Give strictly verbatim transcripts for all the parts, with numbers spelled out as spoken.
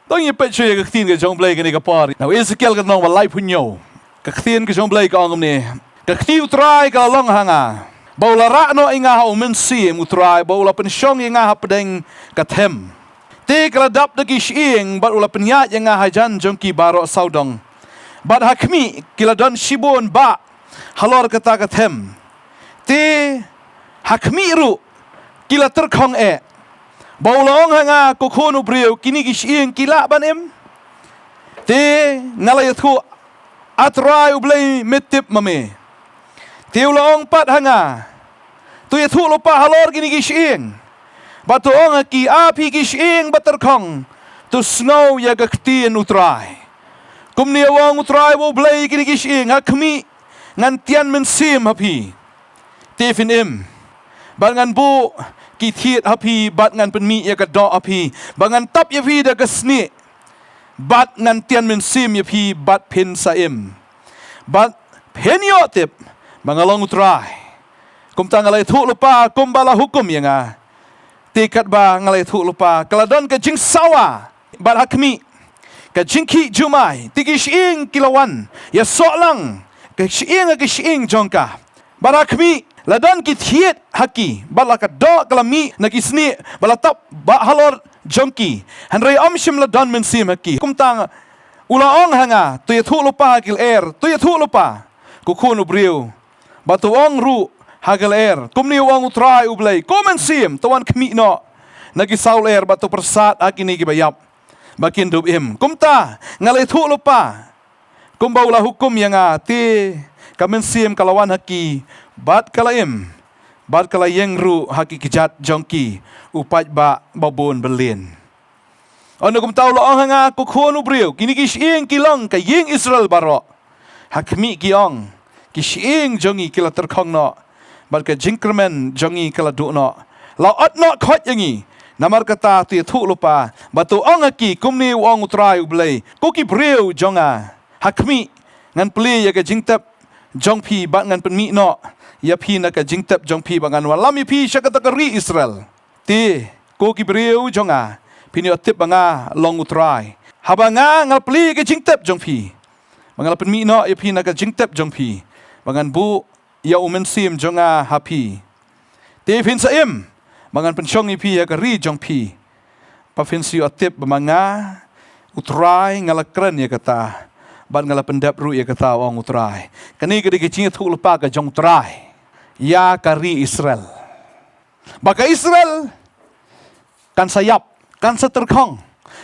To ngin peit shuh ïa ka ktien ka jong U Blei kane ka por. Na u Ezekiel ka lynnong ba laiphew hynñiew. Ka ktien ka jong U Blei ka ong kumne. Ka kti U Trai ka la long ha nga. Ba u la rah noh ïa nga ha u mynsiem U Trai, ba u la pynshong ïa nga hapdeng ka them. Te ka la dap da ki shyieng, bad u la pynïaid ïa nga hajan jong ki baroh sawdong. Bad ha khmih ki la don shibun bah halor kata ka them. Te ha khmih ruh ki la tyrkhong eh. Ba u la ong ha nga, ko khun u briew, kine ki shyieng ki lah ban im? Te nga la ïathuh, A Trai U Blei, me tip ma me. Te u la ong pat ha nga, to ïathuh lypa halor kine ki shyieng. Bad to ong ha ki, A phi ki shyieng ba tyrkhong, to sngew ïa ka ktien U Trai. Kumne u ong U Trai U Blei, kine ki shyieng ha khmih ngan tian mynsiem ha phi. Te phin im. Bad ngan buh ki thied ha phi, bad ngan pynmih ïa ka doh ha phi. Bad ngan tap ïa phi da ka snieh. Bad ngan tian mynsiem ïa phi, bad phin sa im. Bad phin ïoh tip ba nga long U Trai. Kumta nga la ïathuh lypa kumba la hukum ïa nga. Te katba nga la ïathuh lypa, ka la don ka jingsawa. Bad ha khmih, ka jingkhih jumai, te ki shyieng ki la wan ïasoh lang, ka shyieng ha ka shyieng jong ka. Bad ha khmih la don ki thied ha ki, bad la ka doh ka la mih na ki snieh, bad la tap bah halor jong ki. Hynrei ym shym la don mynsiem ha ki. Kumta u la ong ha nga, to ïathuh lypa ha ki lyer, to ïathuh lypa, ko khun u briew. Bad to ong ruh ha ki lyer, kumne u ong U Trai U Blei, ko mynsiem, to wan khmih noh na ki saw lyer, bad to pyrsad ha kine kiba ïap ba kin dup im. Kumta nga la ïathuh lypa kumba u la hukum ïa nga, te ka mynsiem ka la wan ha ki, bad ka la im, bad ka la ïeng ruh ha ki kjat jong ki u paidbah babun bylliñ. Ynda kumta u la ong ha nga, ko khun u briew, kine ki shyieng ki long ka ïing Israel baroh. Ha khmih ki ong, ki shyieng jong ngi ki la tyrkhong noh, bad ka jingkyrmen jong ngi ka la duh noh. La ot noh khoit ïa ngi. Namar kata to ïathuh lypa, bad to ong ha ki, kumne u ong U Trai U Blei, ko ki briew jong nga, ha khmih ngan plie ïa ka jingtep jong phi, bad ngan pynmih noh ïa phi na ka jingtep jong phi, bad ngan wallam ïa phi sha kata ka ri Israel. Te ko ki briew jong nga, phin ïoh tip ba nga long U Trai, haba nga, nga la plie ïa ka jingtep jong phi, bad nga la pynmih noh ïa phi na ka jingtep jong phi, bad ngan buh ïa u mynsiem jong nga ha phi. Te phin sa im, bad ngan pynshong ïa phi ha ka ri jong phi. Bad phin sa ïoh tip ba ma nga U Trai nga la kren ïa kata, bad nga la pyndep ruh ïa kata, u ong U Trai. Kane ka dei ka jingïathuh lypa ka jong U Trai ïa ka ri Israel. Ba ka Israel kan sa ïap, kan sa tyrkhong,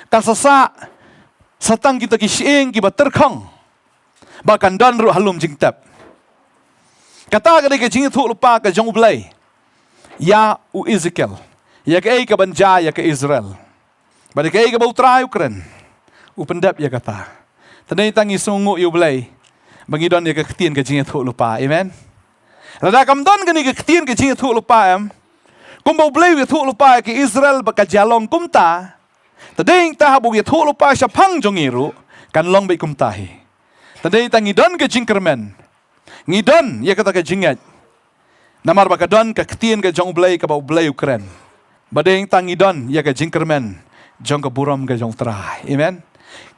kan sa sah sa tang kita ki shyieng kiba tyrkhong, ba kan don ruh ha lum jingtep. Kata ka dei ka jingïathuh lypa ka jong U Blei ïa u Ezekiel, ïa kaei kaban jia ïa ka Israel. Bad ïa kaei kaba U Trai u kren, u pyndep ïa kata. Te dei tang ngi sngewnguh ïa U Blei ba ngi don ïa ka ktien ka jingïathuh lypa. Amen. Lada kam don kane ka ktien ka jingïathuh lypa, em, kumba U Blei u ïathuh lypa ïa ka Israel ba ka jia long kumta, te dei tang haba u ïathuh lypa shaphang jong ngi ruh kan long beit kumta hi. Te dei tang ngi don ka jingkyrmen, ngi don ïa kata ka jingngeit. Namar ba ka don ka ktien ka jong U Blei kaba U Blei u kren. Ba dei tang ngi don ïa ka jingkyrmen jong ka burom ka jong U Trai. Amen.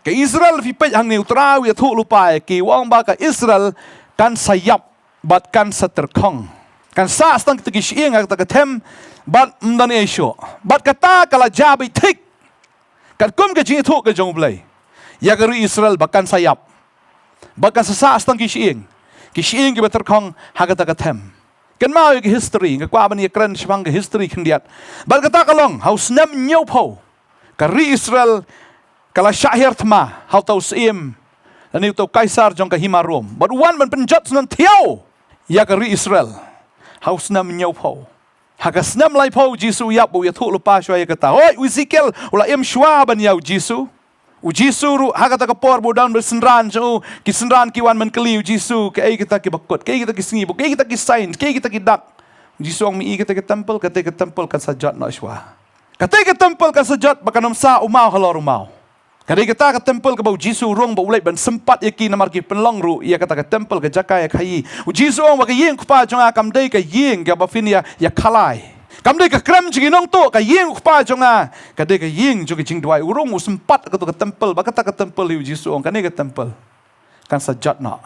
Ka Israel, phi peit hangne, U Trai u ïathuh lypa ïa ki, u ong ba ka Israel kan sa ïap bad kan sa tyrkhong. Kan sah sa tang kita ki shyieng ha kata ka them, bad ym don ei shuh. Bad kata ka la jia beit thik. Katkum ka jingïathuh ka jong U Blei ïa ka ri Israel ba kan sa ïap, ba kan sa sah sa tang ki shyieng, ki shyieng kiba tyrkhong ha kata ka them. Kynmaw ïa ka history, nga kwah ban ïakren shaphang ka history khyndiat. Bad kata ka long ha u snem hynñiewphew, ka ri Israel ka la shah hiar thma ha uta u syiem, lane uta u Kaisar jong ka hima Rom. Bad u wan ban pynjot snem thiaw ïa ka ri Israel ha u snem hynñiewphew. Ha ka snem laiphew u Jisu u ïap, u ïathuh lypa shuwa ïa kata. Hooid, u Ezekiel u la im shuwa ban ïa u Jisu. U Jisu ruh ha kata ka por ba u don bad synran jong u, ki synran ki wan ban kylli u Jisu, kaei kita kiba kut, kaei kita ki sngi, kaei kita ki sign, kaei kita ki dak. U Jisu u ong, me i kata ka temple, kata ka temple kan sa jot noh shuwa. Kata ka temple kan sa jot ba kan ym sah u maw halor u maw. Ka dei kata ka temple kaba u Jisu u rung ba u leit ban sympat ïa ki, namar ki pynlong ruh ïa kata ka temple ka jaka ïa khaïi. U Jisu u ong ba ka ïing Kpa jong nga kam dei ka ïing kaba phin ïa, ïa khalai. Kam dei ka krem jong ki nongtuh, ka ïing u Kpa jong nga ka dei ka ïing jong ka jingduwai. U rung u sympat ha kato ka temple, ba kata ka temple hi u Jisu u ong, kane ka temple kan sa jot noh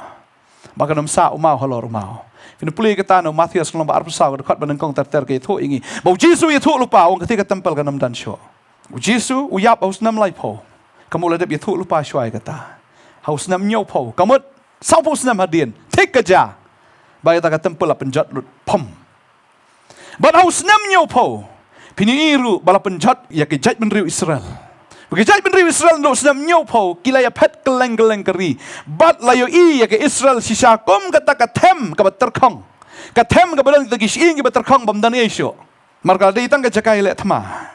ba kan ym sah u maw halor u maw. Phin pule kata na u Mathaios ka lynnong ba arphew saw, ka dkhot ba nyngkong ter ter, ka ïathuh ïa ngi ba u Jisu u ïathuh lypa, u ong kata ka temple kan ym don shuh. U Jisu u ïap ha u snem laiphew. Ka mut la dep ïathuh lypa shuwa ïa kata ha u snem hynñiewphew. Ka mut sawphew snem hadien, thik ka jia ba ïa kata ka temple la pynjot lut phom. Bad ha u snem hynñiewphew, phin ïohi ruh ba la pynjot ïa ka jaitbynriew Israel. Ba ka jaitbynriew Israel naduh u snem hynñiewphew ki la ïaphet kylleng kylleng ka ri. Bad la ïohi ïa ka Israel shisha kum kata ka them kaba tyrkhong. Ka them kaba don kita ki shyieng kiba tyrkhong bym don ei shuh. Namar ka la dei tang ka jaka ïaleh thma.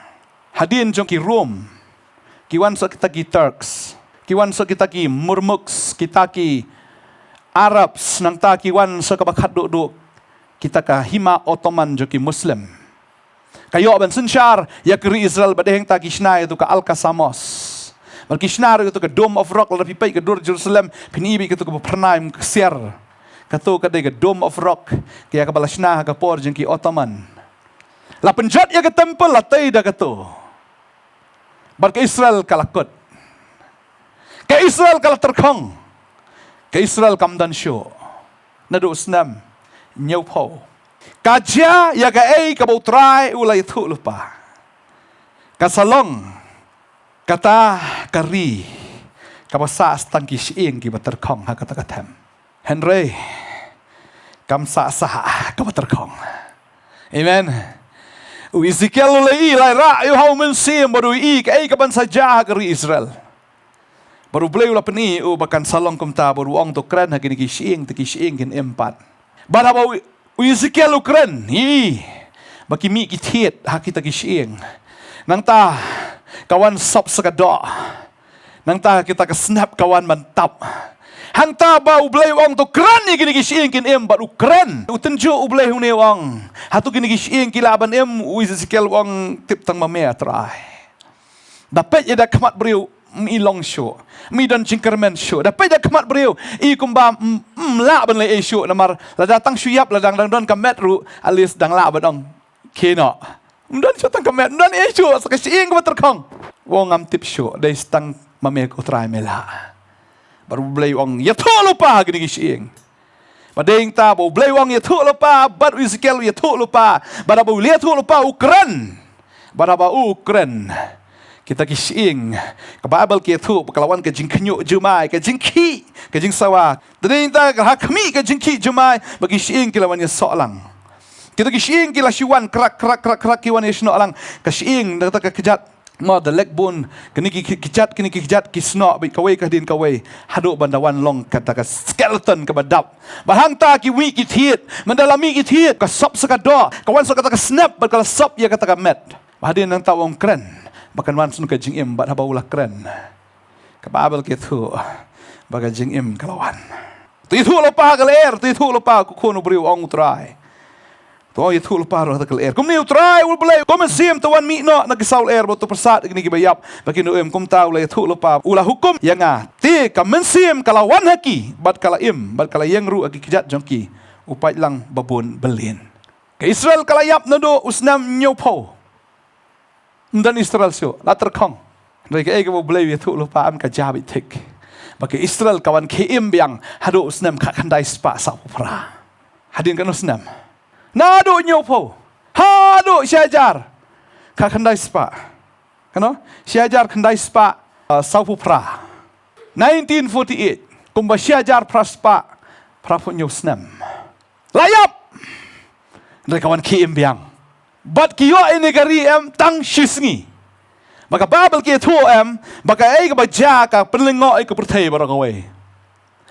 Hadien jong ki Rom, ki wan sa kita ki Turks, ki wan sa kita ki Murmuks, kita ki Arabs, nangta ki wan sa kaba khatduh duh kita ka Hima Ottoman jong ki Muslim. Ka ïoh ban synshar ïa ka ri Israel, bad hangta ki shna ïa kato ka Alkasamos. Bad ki shna ruh ïa kato ka Dome of Rock. Lada phi peit ka dur Jerusalem, phin i beit kato kaba phyrnai ksiar. Kato ka dei ka Dome of Rock, ka ïa kaba la shna ha ka por jong ki Ottoman. La pynjot ïa ka temple, la tei da kato. Bad ka Israel ka la kut. Ka Israel ka la tyrkhong. Ka Israel kam don shuh. Naduh u snem hynñiewphew. Ka jia ïa kaei kaba U Trai u la ïathuh lypa. Ka sa long kata ka ri kaba sah sa tang ki shyieng kiba tyrkhong ha kata ka them. Hynrei kam sah sa kaba tyrkhong. Amen. U Ezekiel u la ïohi, la ïarah ïa u ha u mynsiem bad u ïohi kaei kaban sa jia ha ka ri Israel. Bad U Blei u la pyni ïa u ba kan sa long kumta, bad u ong to kren ha kine ki shyieng, te ki shyieng kin im pat. Bad haba u, u Ezekiel u kren, ïohi ba ki mih ki thied ha kita ki shyieng. Nangta ka wan sop sa ka doh. Nangta kita ka snep ka wan ban tap. Hangta ba U Blei u ong to kren ïa kine ki shyieng kin im, bad u kren. U tynjuh U Blei hangne u ong, hato kine ki shyieng ki lah ban im? U Ezekiel u ong, tip tang ma me, A Trai. Da peit ïa da khmat briew ym i long shuh, ym i don jingkyrmen shuh. Da peit da khmat briew i kumba ym, ym lah ban leh ei shuh, namar lada tang shu ïap, lada dang don ka met ruh, at least dang lah ban ong, khie noh. Ym don shuh tang ka met, ym don ei shuh, sa ka shyieng kaba tyrkhong. U ong, ngam tip shuh, dei sa tang ma me ko Trai me lah. Bad U Blei u ong, ïathuh lypa ha kine ki shyieng. Bad dei hangta ba U Blei u ong ïathuh lypa, bad u Ezekiel u ïathuh lypa, bad haba u la ïathuh lypa u kren. Bad haba u kren, kita ki shyieng, ka Baibl ka ïathuh ba ka la wan ka jingkhynñiuh jumai, ka jingkhih, ka jingsawa. Te dei hangta ha khmih ka jingkhih jumai ba ki shyieng ki la wan ïasoh lang. Kita ki shyieng ki la shu wan krak krak krak krak, ki wan ïasnoh lang. Ka shyieng, da kata ka kjat, ma, the leg bone, kine ki, ki kjat, kine ki kjat ki snoh beit kawei ka hadien kawei, haduh ban da wan long kata ka skeleton kaba dap. Bad hangta ki mih ki thied. Mynta la mih ki thied, ka sop sa ka doh, ka wan sa kata ka snep, bad ka la sop ïa kata ka met. Bad hadien nangta u ong kren ba kan wan shuh ka jingim, bad haba u la kren, ka Baibl ka ïathuh ba ka jingim ka la wan. To ïathuh lypa ha ka lyer, to ïathuh lypa, ko khun u briew, ong U Trai. To ïathuh lypa ruh ha ka lyer. Kumne U Trai U Blei, ko mynsiem, to wan mih noh na ki saw lyer bad to pyrsad ïa kine kiba ïap ba kin im. Kumta u la ïathuh lypa, u la hukum ïa nga. Te ka mynsiem ka la wan ha ki bad ka la im, bad ka la ïeng ruh ha ki kjat jong ki. U pait lang ba bun byllien. Ka Israel ka la ïap naduh u snem hynñiewphew. Ym don Israel shuh, la tyrkhong. Hynrei kaei kaba U Blei u ïathuh lypa, em, ka jia beit thik. Ba ka Israel ka wan khie im biang haduh u snem khatkhyndai spah sawphew phra. Hadien katno snem? Naduh hynñiewphew haduh shi hajar khatkhyndai spah, katno, shi hajar khyndai spah, uh, sawphew phra. Nineteen forty-eight, kumba shi hajar phra spah phraphew hynñiew snem. La ïap. Hynrei ka wan khie im biang. Bad ki ïoh ïa kane ka ri, em, tang shi sngi. Ba ka Baibl ka ïathuh, em, ba kaei kaba jia ka pynlyngngoh ïa ka pyrthei baroh kawei.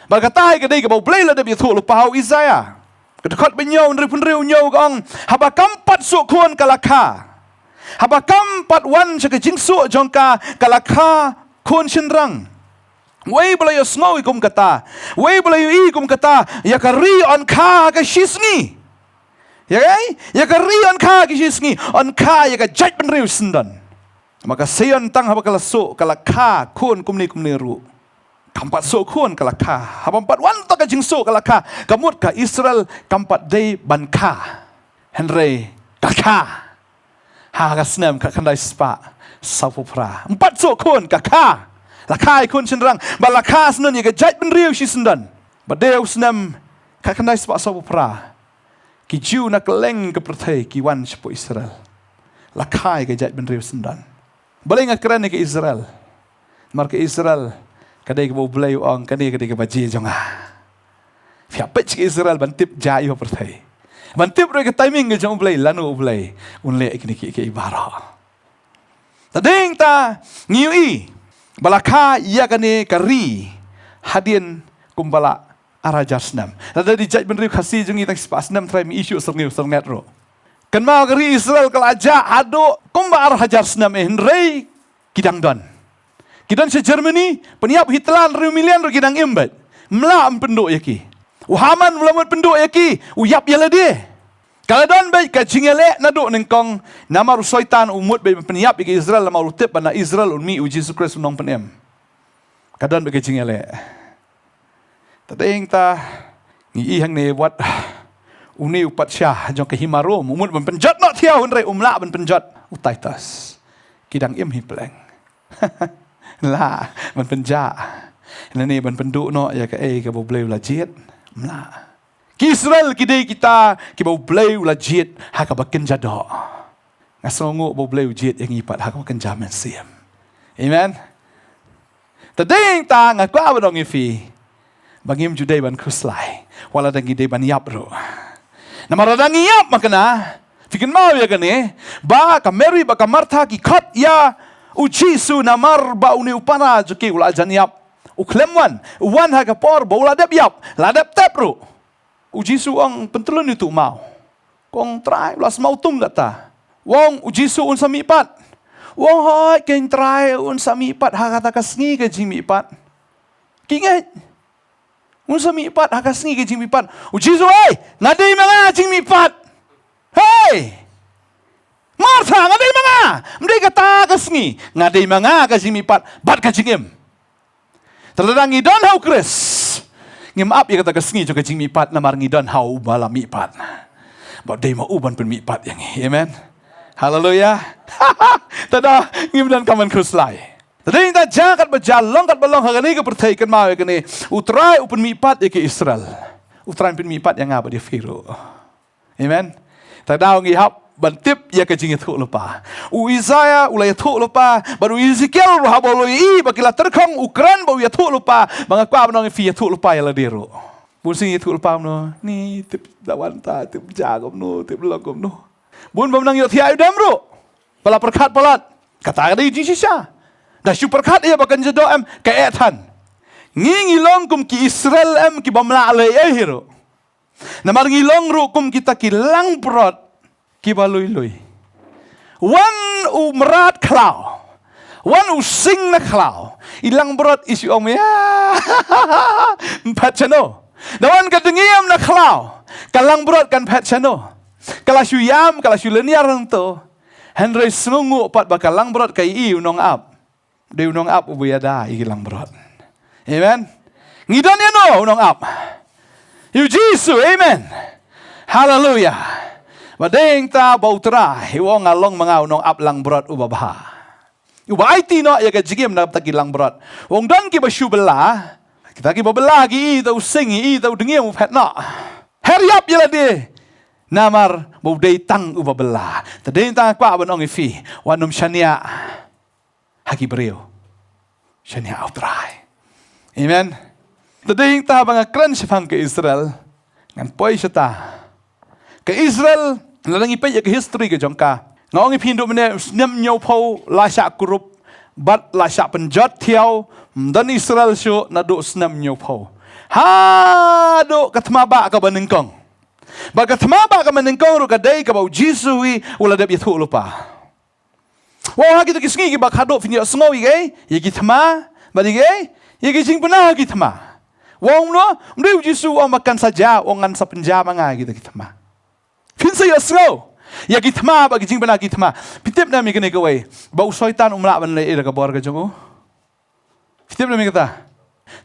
Bad kata hi ka dei kaba U Blei u la dep ïathuh lypa ha u Isaïah. Ka dkhot ba hynñiew, hynriewphew hynriew, hynñiew, ka ong, haba kam pat suk khun ka la kha. Haba kam pat wan sha ka jingsuk jong ka, ka la kha khun shynrang. Wei ba la ïohsngew ïa kum kata, wei ba la ïohi kum kata, ïa ka ri yn kha ha ka shi sngi. Ïa kaei? Ïa ka ri yn kha ha ka shi sngi, yn kha ïa ka jaitbynriew shisyndon. Ma ka Sion tang haba ka la suk, ka la kha khun kumne kumne ruh. Kam pat suk khun ka la kha. Haba ym pat wan ta ka jingsuk ka la kha. Ka mut ka Israel kam pat dei ban kha. Hynrei ka kha. Ha ka snem khatkhyndai spah sawphew phra, em pat suk khun, ka kha. La kha ïa khun shynrang, bad la kha syndon ïa ka jaitbynriew shisyndon. Bad dei ha u snem khatkhyndai spah sawphew phra, ki Jiw na kylleng ka pyrthei ki wan shapoh Israel. La kha ïa ka jaitbynriew shisyndon. Balei nga kren ïa ka Israel? Namar ka Israel ka dei kaba U Blei u ong, kane ka dei kaba jia jong nga. Phi hap peit sha ka Israel ban tip jia ïa ka pyrthei, ban tip ruh ïa ka timing ka jong U Blei, lano U Blei un leh ïa kine kiei kiei baroh. Te dei ta ngi ïohi ba la kha ïa kane ka ri hadien kumba la ar hajar snem. Lada dei jaitbynriew Khasi jong ngi tang shispah snem, trai, mynta shu syrngiew syrnget ruh. Kynmaw, ka ri Israel ka la jah haduh kumba ar hajar snem, eh, hynrei ki dang don. Ki don sha Germany, pynïap Hitler hynriew million ruh ki dang im beit. Ym lah ban pynduh ïa ki. U Haman u la mut pynduh ïa ki, u ïap ïa lade. Ka la don beit ka jingïaleh naduh nyngkong, namar u Soitan u mut beit ban pynïap ïa ka Israel, namar u tip ba na Israel un mih U Jisu Khrist U Nongpynim. Ka don beit ka jingïaleh. Te dei ta ngi ïohi hangne, wat une u patsha jong ka hima Rom u mut ban pynjot noh thiaw, hynrei um lah ban pynjot u Titus. Ki dang im hi pleng. Lah ban pynjah, lane ban pynduh noh ïa kaei kaba U Blei u la jied? Ym lah. Ki Israel ki dei kita kiba U Blei u la jied ha kaba kynja doh. Nga sngewnguh ba U Blei u jied ïa ngi pat ha kaba kynja mynsiem. Amen. Te dei ta nga kwah ban ong ïa phi ba ngim ju dei ban khuslai wat lada ngi dei ban ïap ruh. Namar lada ngi ïap, ma kane, phi kynmaw ïa kane, ba ka Mary bad ka Martha ki khot ïa U Jisu namar ba une u para jong ki u la jan ïap. U khlem wan, u wan ha ka por ba u la dep ïap, la dep tep ruh. U Jisu u ong, pyntylun ïa uto u maw. Ki ong, Trai, u la smaw tung kata. U ong U Jisu, un sa mihpat. U ong, hooid keiñ Trai, un sa mihpat ha kata ka sngi ka jingmihpat. Ki ngeit. Un sa mihpat ha ka sngi ka jingmihpat. U Jisu, hei, nga dei ma nga ka jingmihpat. Hei, Martha, nga dei ma nga. Ym dei kata ka sngi, nga dei ma nga ka jingmihpat bad ka jingim. Te lada ngi don ha U Khrist, ngim ap ïa kata ka sngi jong ka jingmihpat, namar ngi don ha uba la mihpat. Bad dei ma u ban pynmihpat ïa ngi. Amen. Haleluya. Te da ngim donkam ban khuslai. Te dei ta jia katba jia, long katba long ha kane ka pyrthei, kynmaw ïa kane, U Trai u pynmihpat ïa ka Israel. U Trai un pynmihpat ïa nga bad ïa phi ruh. Amen. Te da ngi hap ban tip ïa ka jingïathuhlypa. U Isaiah u la ïathuhlypa, bad u Ezekiel ruh haba u la ïohi ba ki la tyrkhong, u kren bad u ïathuhlypa. Ba nga kwah ban ong ïa phi, ïathuhlypa ïa lade ruh. Bun sien ïathuhlypa kumno, ni tip da wan ta, tip jia kumno, tip long kumno. Bun bym nang ïohthiah ïa u dem ruh. Ba la pyrkhat palat, kata ka dei jingshisha. Da shu pyrkhat ïa ba kan jia doh em, ka eh than. Ngi ngi long kum ki Israel em, ki bym lah leh ei ei hi ruh. Namar ngi long ruh kum kita ki langbrot kiba lui lui. Wan u mrad khlaw, wan u sing na khlaw, i langbrot i shu ong, ïa, ym phet shano. Da wan ka dyngiam na khlaw, ka langbrot kan phet shano. Ka la shu ïam, ka la shu lyniar hangto. Hynrei sngewnguh pat ba ka langbrot ka ïohi u nongap. Dei u nongap uba ïada ïa ki langbrot. Amen. Ngi don ïano u nongap? Ïa U Jisu. Amen. Haleluya. Ba dei ta ba U Trai u ong, nga long ma nga u nongap langbrot uba bha, uba aiti noh ïa ka jingim na ka bynta ki langbrot. U ong don kiba shu bylla. Kita kiba bylla ki i ta u sing, i ta u dyngiam u phet noh. Her ïap ïa lade. Namar ba u dei tang uba bylla. Te dei ta nga kwah ban ong ïa phi, wat nym shaniah ha ki briew, shaniah ha U Trai. Amen. Te dei ta ba nga kren shaphang ka Israel, ngan poi shata. Ka Israel, lada ngi peit ïa ka history ka jong ka, nga ong ïa phi, naduh mynne snem hynñiewphew la shah kurup bad la shah pynjot thiaw, ym don Israel shuh naduh snem hynñiewphew. Haduh ka thma bah kaba nyngkong. Bad ka thma bah kaba nyngkong ruh ka dei kaba U Jisu hi u la dep ïathuhlypa. U ong ha kito ki sngi kiba khadduh phin ïohsngew ïa ki, ïa ki thma, bad ïa ki, ïa ki jingpynah ha ki thma. U ong kumno? Ym dei U Jisu u ong ba kan sa jia, u ong ngan sa pynjia ma nga ïa kita ki thma. Phin sa ïohsngew ïa ki thma bad ki jingpynah ha ki thma. Phi tip ne em ïa kane kawei, ba u Soitan um lah ban leh ei da ka bor ka jong u? Phi tip ne em ïa kata?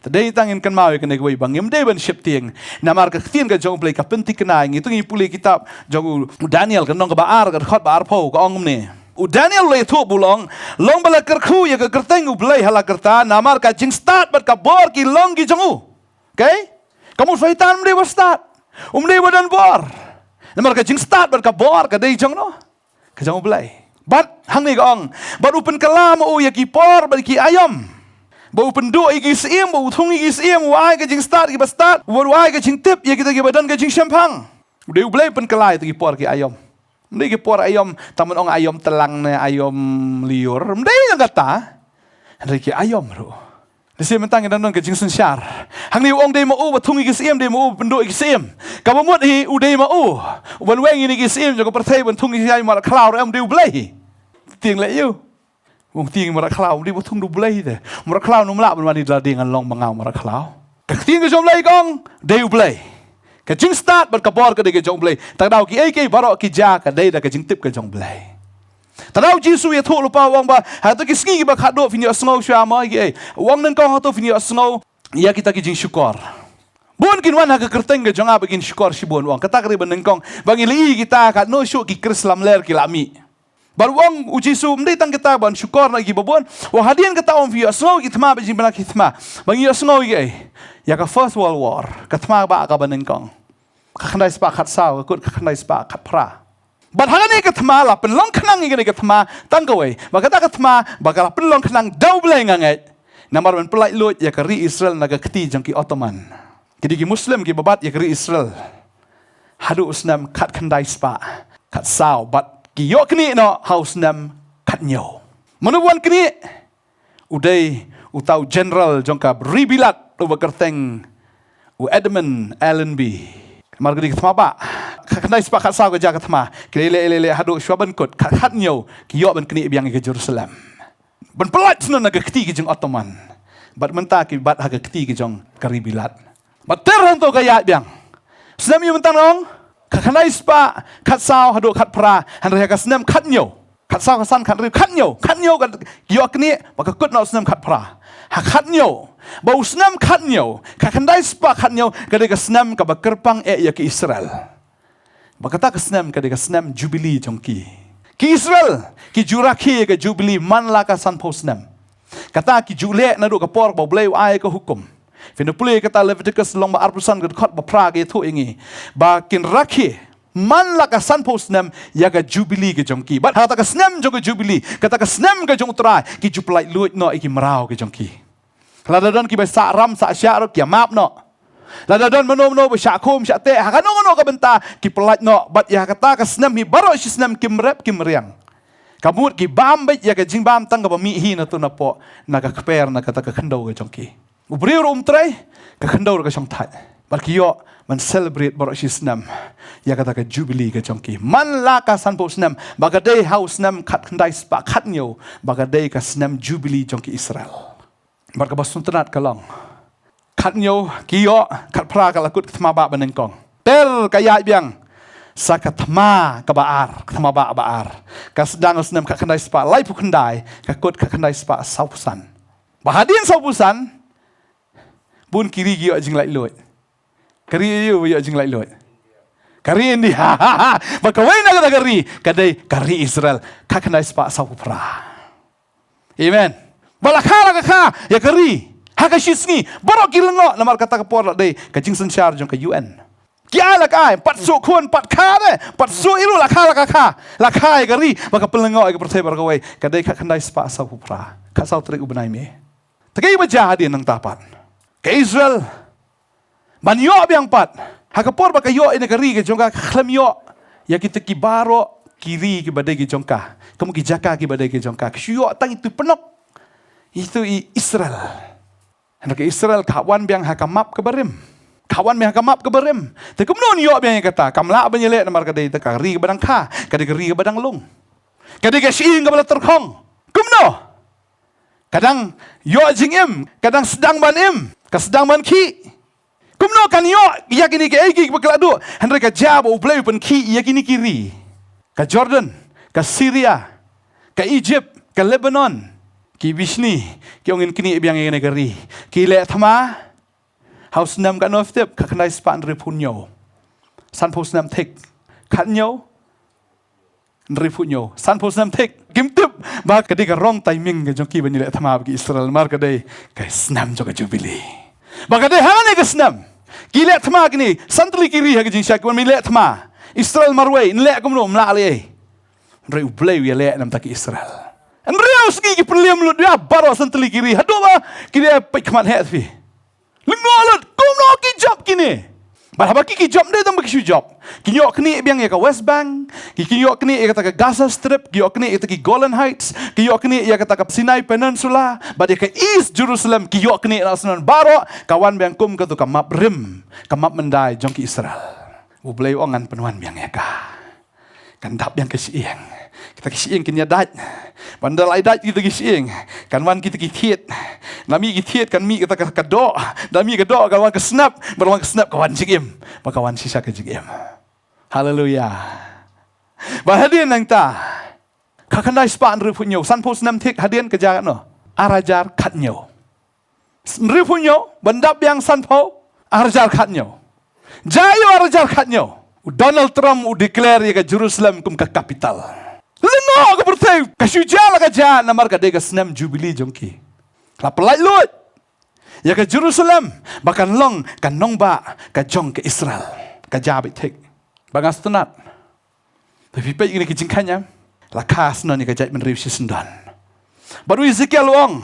Te dei tang ngin kynmaw ïa kane kawei ba ngim dei ban sheptieng. Namar ka ktien ka jong U Blei ka pynthikna, ngi tu ngi pule kitab jong u Daniel, ka lynnong kaba ar, ka dkhot ba arphew, ka ong kumne. U Daniel u la ïathuh ba u long, long ba la kyrkhu ïa ka kyrteng U Blei ha la karta, namar ka jingstad bad ka bor ki long ki jong u. Okay? Ka mut Soitan um dei ba stad, um dei ba don bor. Namar ka jingstad bad ka bor ka dei jong no, ka jong U Blei. Bad hangne ka ong, bad u pynkylla ma u ïa ki por bad ki aïom, ba u pynduh ïa ki syiem, ba u thung ïa ki syiem, u ai ka jingstad ïa ki ba stad, u ai ka jingtip ïa kita ki ba don ka jingshemphang. U dei U Blei u pynkylla ïa kita ki por ki aïom. Ym dei ki por aïom, tang ban ong aïom tlang ne aïom lyiur. Ym dei tang kata. Hynrei ki aïom ruh. Lehse mynta ngi dang don ka jingsynshar. Hangne u ong dei ma u ba thung ïa ki syiem, dei ma u ba pynduh ïa ki syiem. Kaba mut hi u dei ma u, u ban weng ïa ki syiem jong ka pyrthei, ban thung ïa ki syiem, mrad khlaw ruh em, dei U Blei hi. Tieng leh ïa u. Wong tieng mrad khlaw, ym dei ba thung da U Blei te. Mrad khlaw nym lah ban wan ïa la dei ngan long ma nga mrad khlaw. Ka ktien ka jong U Blei ka ong, dei U Blei. Ka jingstad bad ka bor ka dei ka jong U Blei. Tang daw kiei kiei baroh ki jia ka dei da ka jingtip ka jong U Blei. Tang daw Jisu u ïathuh lypa u ong ba, ha kito ki sngi kiba khatduh phin ïohsngew shuwa mo ïa kiei. U ong nyngkong, ha kito phin ïohsngew ïa kita ki jingshukor. Bun kin wan ha ka kyrteng ka jong nga bad kin shukor shibun, u ong. Kata ka dei ba nyngkong. Ba ngi la i kita katno shuh ki Khrist lamler ki la mih. Bad u ong u Jisu, ym dei tang kita ban shukor na ki babun. U ong hadien kata, u ong phi ïohsngew ki thma bad jingpynlait ki thma. Ba ngi ïohsngew ïa, ïa ka First World War, ka thma ba, kaba nyngkong. Ka khyndai spah khatsaw ka kut ka khyndai spah khatphra. Bad ha kane ka thma la pynlong khnang ïa kane ka thma tang kawei. Ba kata ka thma ba ka la pynlong khnang da U Blei nga ngeit. Namar ban pyllait luid ïa ka ri Israel na ka kti jong ki Ottoman. Ki dei ki Muslim kiba bat ïa ka ri Israel haduh u snem khatkhyndai spah khatsaw, bad ki ïoh knieh noh ha u snem khathynñiew. Mano ba wan knieh? U dei uta u general jong ka ri Bilat uba kyrteng u Edmund Allenby. Namar ka dei ka thma ba khatkhyndai spah khatsaw ka jia ka thma. Ki leh leh leh leh haduh shuwa ban kut khathynñiew ki ïoh ban knieh biang ïa ka Jerusalem. Ban pyllait shnong na ka kti ka jong Ottoman. Bad mynta ki bat ha ka kti ka jong ka ri Bilat. Bad ter hangto ka ïaid biang. Snem ïa mynta nga ong, khatkhyndai spah khatsaw haduh khatphra, hynrei ha ka snem khathynñiew. Khatsaw, khatsan, khathynriew, khathynñiew. Khathynñiew ka ïoh knieh bad ka kut noh u snem khatphra. Ha khathynñiew. Ba u snem khathynñiew, khatkhyndai spah khathynñiew ka dei ka snem kaba kyrpang eh ïa ki Israel. Ba kata ka snem ka dei ka snem Jubili jong ki. Ki Israel ki ju rakhe ïa ka Jubili man la ka sanphew snem. Kata ki ju leh naduh ka por ba U Blei u ai ka hukum. Phin pule kata Leviticus lynnong ba arphew san ka dkhot ba phra ka ïathuh ïa ngi ba kin rakhe man la ka sanphew snem ïa ka Jubili ka jong ki. Bad ha kata ka snem jong ka Jubili, kata ka snem ka jong U Trai, ki ju pyllait luid noh ïa ki mraw ka jong ki. Lada don kiba sah ram sah shiah ruh ki ïa map noh. Lada don mano mano ba shah khum shah teh ha kano kano ka bynta ki pyllait noh. Bad ïa kata ka snem hi baroh shi snem kim rep kim riang. Ka mut ki bam beit ïa ka jingbam tang kaba mih hi na tu na poh, na ka kper na kata ka khyndew ka jong ki. U briew ruh um trei, ka khyndew ruh ka shongthait. Bad ki ïoh ban celebrate baroh shi snem ïa kata ka Jubili ka jong ki. Man la ka sanphew snem, ba ka dei ha u snem khatkhyndai spah khathynñiew, ba ka dei ka snem Jubili jong ki Israel. Bad kaba sngewtynnat ka long, khathynñiew ki ïoh, khatphra ka la kut ka thma ba banyngkong. Ter ka ïaid biang sa ka thma kaba ar, ka thma ba ba ar. Ka sdang u snem khatkhyndai spah laiphew khyndai, ka kut khatkhyndai spah sawphew san. Ba hadien sawphew san, bun ki ri ki ïoh jinglaitluid. Ka ri aïu ba ïoh jinglaitluid? Ka ri India. Ba kawei na kata ka ri ka dei ka ri Israel. Khatkhyndai spah sawphew phra. Amen. Ba la kha la ka kha ïa ka ri ha ka shi sngi. Baroh ki lyngngoh namar kata ka por la dei ka jingsynshar jong ka U N. Ki ai la ka ai, pat suk khun, pat kha de, pat suk iru, la kha la ka kha. La kha ïa ka ri ba ka pynlyngngoh ïa ka pyrthei baroh kawei. Ka dei khatkhyndai spah sawphew phra. Khatsaw tarik u bnai May. Te kaei ba jia hadien nangta pat? Ka Israel ban ïoh biang pat. Ha ka por ba ka ïoh ïa ka ri ka jong ka, ka khlem ïoh ïa kita ki baroh ki ri kiba dei ki jong ka, ka mut ki jaka kiba dei ki jong ka. Ka shu ïoh tang itu pynlong, itu i Israel. Hynrei ka Israel ka wan biang ha ka map kaba rim. Ka wan biang ha ka map kaba rim. Te kumno un ïoh biang ïa kata? Kam lah ban ïaleh namar ka dei ka ri kaba dang kha, ka dei ka ri kaba dang lung, ka dei ka shyieng kaba la tyrkhong. Kumno? Ka dang ïoh jingim, ka dang sdang ban im, ka sdang ban khih. Kumno kan ïoh ïa kine kiei kiei kiba ka la duh? Hynrei ka jia ba U Blei u pynkhih ïa kine ki ri. Ka Jordan, ka Syria, ka Egypt, ka Lebanon. Ki bishni ki ong ngin knieh biang ïa kane ka ri. Ki leh thma ha u snem kano phi tip? Khatkhyndai spah hynriewphew hynñiew. Sanphew snem thik. Khathynñiew, Hynriewphew hynñiew, sanphew snem thik. Kim tip ba ka dei ka wrong timing ka jong ki ban ïaleh thma bad ki Israel, namar ka dei ka snem jong ka Jubili. Ba ka dei ha kane ka snem ki leh thma kine, san tylli ki ri ha ka jingshai, ki wan ban ïaleh thma. Israel marwei, ym leh kumno, ym lah leh ei. Hynrei U Blei u ïaleh na ka bynta ki Israel. Hynriew sngi ki pynliem lut ïa baroh san tylli ki ri, haduh ba ki dei peit khmat heh phi. Lyngngoh lut, kumno ki jop kine. Bad haba ki, ki jop, ym dei tang ba ki shu jop. Ki ïoh knieh biang ïa ka West Bank, ki, ki ïoh knieh ïa kata ka Gaza Strip, ki ïoh knieh ïa kata ki Golan Heights, ki ïoh knieh ïa kata ka Sinai Peninsula, bad ïa ka East Jerusalem, ki ïoh knieh na shnong baroh, ka wan biang kum katu ka map rim, ka map myndai jong ki Israel. U Blei u ong ngan pynwan biang ïa ka. Kan dap biang ka shyieng. Kita ki shyieng kin ïa dait. Ban da la dait kita ki shyieng, kan wan kita ki thied. Da mih ki thied kan mih kita ka, ka doh. Da mih ka doh kan wan ka snep. Ban wan ka snep ka wan jingim. Ba ka wan shisha ka jingim. Haleluya. Ba hadien nangta, ka khyndai spah hynriewphew hynñiew, sanphew snem thik, hadien ka jia katno? Ar hajar khathynñiew. Hynriewphew hynñiew, ban dap biang sanphew, ar hajar khathynñiew. Jia ïa u ar hajar khathynñiew, u Donald Trump u declare ïa ka Jerusalem kum ka capital. Lyngngoh ka pyrthei, ka shu jia la ka jia, namar ka dei ka snem Jubili jong ki. La pyllait luid ïa ka Jerusalem ba kan long ka nongbah ka jong ka Israel. Ka jia beit thik. Ba nga sngewtynnat. Te phi peit kine ki jingkheiñ em, la kha shnong ïa ka jaitbynriew shisyndon. Bad u Ezekiel u ong,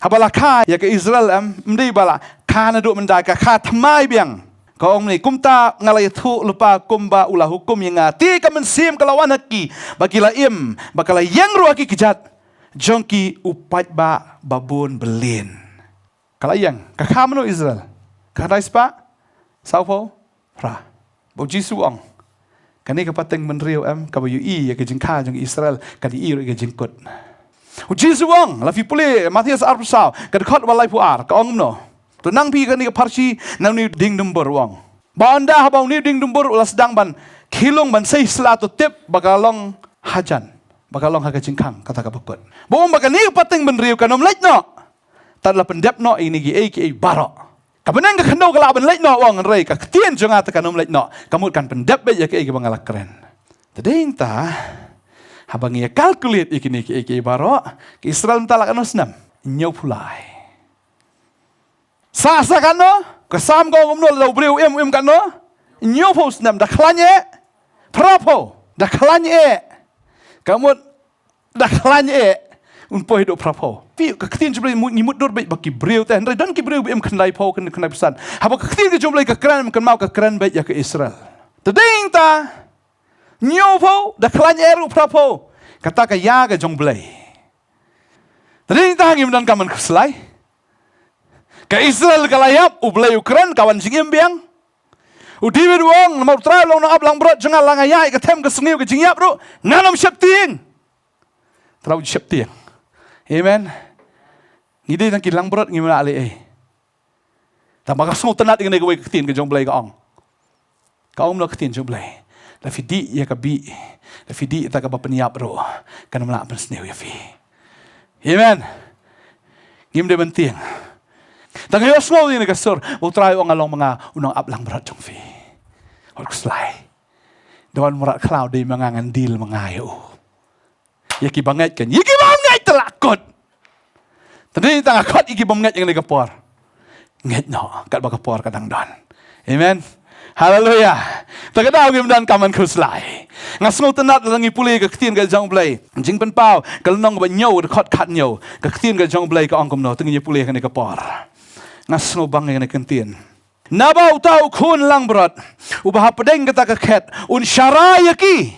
haba la kha ïa ka Israel em, ym dei ba la kha naduh mynta, ka kha thymmai biang. Ka ong mynne, kumta nga la ïathuh lypa kumba u la hukum ïa nga. Te ka mynsiem ka la wan ha ki, ba ki la im, ba ka la ïeng ruh ha ki kjat jong ki u paidbah babun bylin. Ka la ïeng, ka kha mano Israel? Ka khyndai spah sawphew phra. Ba u Jisu u ong, kane ka pateng bynriew em, kaba ïohi ïa ka jingkha jong Israel, kan ïohi ruh ïa ka jingkut. U Jisu u ong, la phi pule Mathaios arphew saw, ka dkhot ba laiphew ar, ka ong kumno? To nang phi kane ka pharshi na une u dieng dumbur, u ong. Ba ynda haba une u dieng dumbur u la sdang ban khilung, ban sei sla, to tip ba ka long hajan, ba ka long ha ka jingkhang kata kaba kut. Ba u ong ba kane ka pateng bynriew kan ym leit noh tad la pyndep noh ïa kine kiei kiei baroh. Ka bneng ka khyndew ka lah ban leit noh, u ong, hynrei ka ktien jong nga te kan ym leit noh. Ka mut kan pyndep beit ïa kiei kiba nga la kren. Te dei nangta, haba ngi ïa calculate ïa kine kiei kiei baroh, ka Israel mynta la katno snem? Hynñiewphew lai. Sa, sa katno? Ka Salm ka ong kumno, lada u briew u im, u im katno? Hynñiewphew snem. Da khlaiñ eh? Phraphew. Da khlaiñ eh? Ka mut da khlaiñ eh, un poi haduh phraphew. Phi, ka ktien jong U Blei, ngi mutdur beit ba ki briew te, hynrei don ki briew ba im khyndaiphew, khyn-, khyndaiphew san. Haba ka ktien ka jong U Blei ka kren, kynmaw ka kren beit ïa ka Israel. Te dei nangta, hynñiewphew, da khlaiñ eh ruh phraphew. Kata ka ïa ka jong U Blei. Te dei nangta ngim donkam ban khuslai. Ka Israel ka la ïap, U Blei u kren, ka wan jingim biang. U David u ong, namar U Trai u long u nongap langbrot jong nga, la nga ïaid ka them ka sngi ka jingïap ruh ngan ym sheptieng. Trai u sheptieng. Amen. Ngi dei tang ki langbrot, ngim lah leh ei. Tang ba nga sngewtynnat ïa kane kawei ka ktien ka jong U Blei ka ong. Ka ong kumno ka ktien jong U Blei? La phi dih ïa ka bih, la phi dih ïa kata kaba pynïap ruh, kan ym lah pynsniew ïa phi. Amen. Ngim dei ban tieng. Tang ïohsngew ïa kane ka sur, U Trai u ong nga long ma nga u nongap langbrot jong phi. Wat khuslai. Da wan mrad khlaw dei ma nga, ngan deal ma nga ïa u. Ïa kiba ngeit kan, ïa kiba ngeit te la kut. Te dei tang nga khot ïa kiba ngeit ïa kane ka por. Ngeit noh, katba ka por ka dang don. Amen. Haleluya. Te ka daw ngim donkam ban khuslai. Nga sngewtynnat lada ngi pule ka ktien ka jong U Blei. Jingpynpaw, ka lynnong ba hynñiew, dkhot khathynñiew. Ka ktien ka jong U Blei ka ong kumno, te ngin ïa pule kane ka por. Nga sngewbang ïa kane ka ktien. Naba uta u khun langbrot uba hapdeng kata ka khet un sharai ïa ki,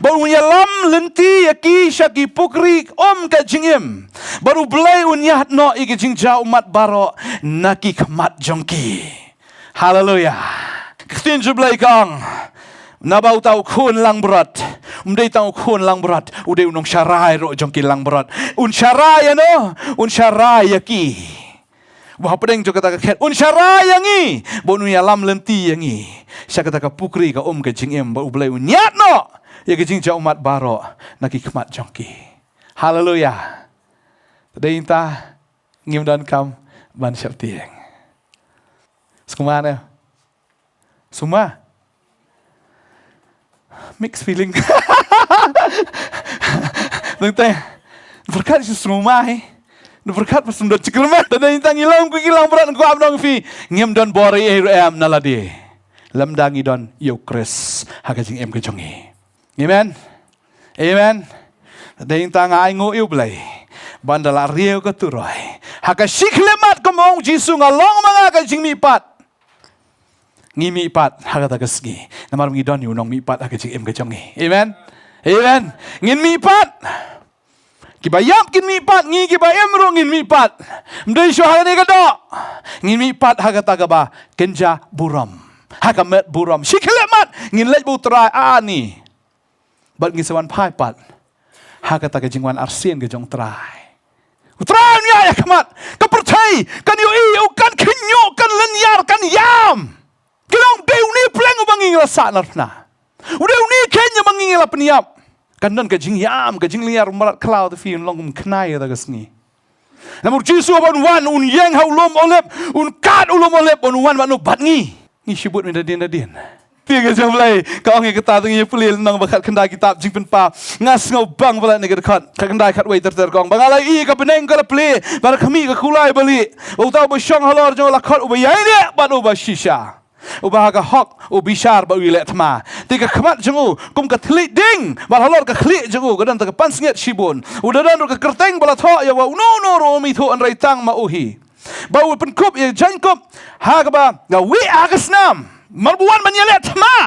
bad un ïalam lynti ïa ki sha ki pukri um ka jingim, bad U Blei un ñiad noh ïa ki jingjaw ummat baroh na ki khmat jong ki. Haleluya. Ka ktien jong U Blei ka ong, naba uta u khun langbrot, um dei tang u khun langbrot, u dei u nongsharai ruh jong ki langbrot. Un sharai ïano? Un sharai ïa ki. Ba hapdeng jong kata ka khet un sharai ïa ngi, bad un ïalam lynti ïa ngi sha kata ka pukri ka um ka jingim, bad U Blei un ñiad noh ïa ka jingjaw ummat baroh na ki khmat jong ki. Haleluya. Te dei nangta ngim donkam ban sheptieng. Sngewbha ne? Sngewbha? Mixed feeling. Nang te, pyrkhat shi sumai. Na pyrkhat pa sum dot chikirmat. Tang ngi long ku ki langbrot, nga kwah ban ong phi, ngim don bor ei ei ruh em na lade. Lymda ngi don ïa u Khrist ha ka jingim ka jong ngi. Amen. Amen. Dei tang nga ai nguh ïa u Blei ban da la riew ka turoi. Ha ka shi khyllipmat, kum ong Jisu, nga long ma nga ka jingmihpat. Ngi mihpat ha kata ka sngi namar ngi don ïa u nongmihpat ha ka jingim ka jong ngi. Amen. Amen. Ngin mihpat. Kiba ïap kin mihpat, ngi kiba im ruh ngin mihpat. Ym dei shuh ha kane ka doh. Ngin mihpat ha kata kaba kynja burom, ha ka met burom. Shi khyllipmat ngin leit bad u Trai ani. Bad ngin sa wan phai pat ha kata ka jingwan arsien ka jong u Trai. U Trai un ïaid ha khmat. Ka pyrthei kan ïohi ïa u, kan khynñiuh, kan lynñiar, kan ïam. Ki long, dei une pleng uba ngi la sah narphna. U dei une khein uba ngi la pynïap. Kan don ka jingïam, ka jinglynñiar. U mrad khlaw te phi, un long kum khnai ïa kata ka sngi. Namar u Jisu haba un wan, un ïeng ha u lum Olib, un kat u lum Olib, un wan bad u, bad ngi. Ngi shu bud mynta dien da dien. Te ka jong Blei ka ong ïa kata, te ngi pule lynnong ba khatkhyndai kitab Jingpynpaw. Nga sngew bang palat ïa ka dkhot khatkhyndai, khatwei ter ter, ka ong ba nga la ïohi ïa ka bneng ka la plie bad ka khmih ka kulai balieh. Uta uba shong halor jong u la khot uba ïaineh bad uba shisha, uba ha ka hok u bishar bad u ïaleh thma. Te ka khmat jong u kum ka thylliej ding, bad halor ka khlieh jong u ka don tang ka pansngiat shibun. U da don ruh ka kyrteng ba la thoh ïa uba uno uno ruh um ithuh, hynrei tang ma u hi. Bad u pynkup ïa ka jaiñkup ha kaba la wieh ha ka snam, namar ba u wan ban ïaleh thma.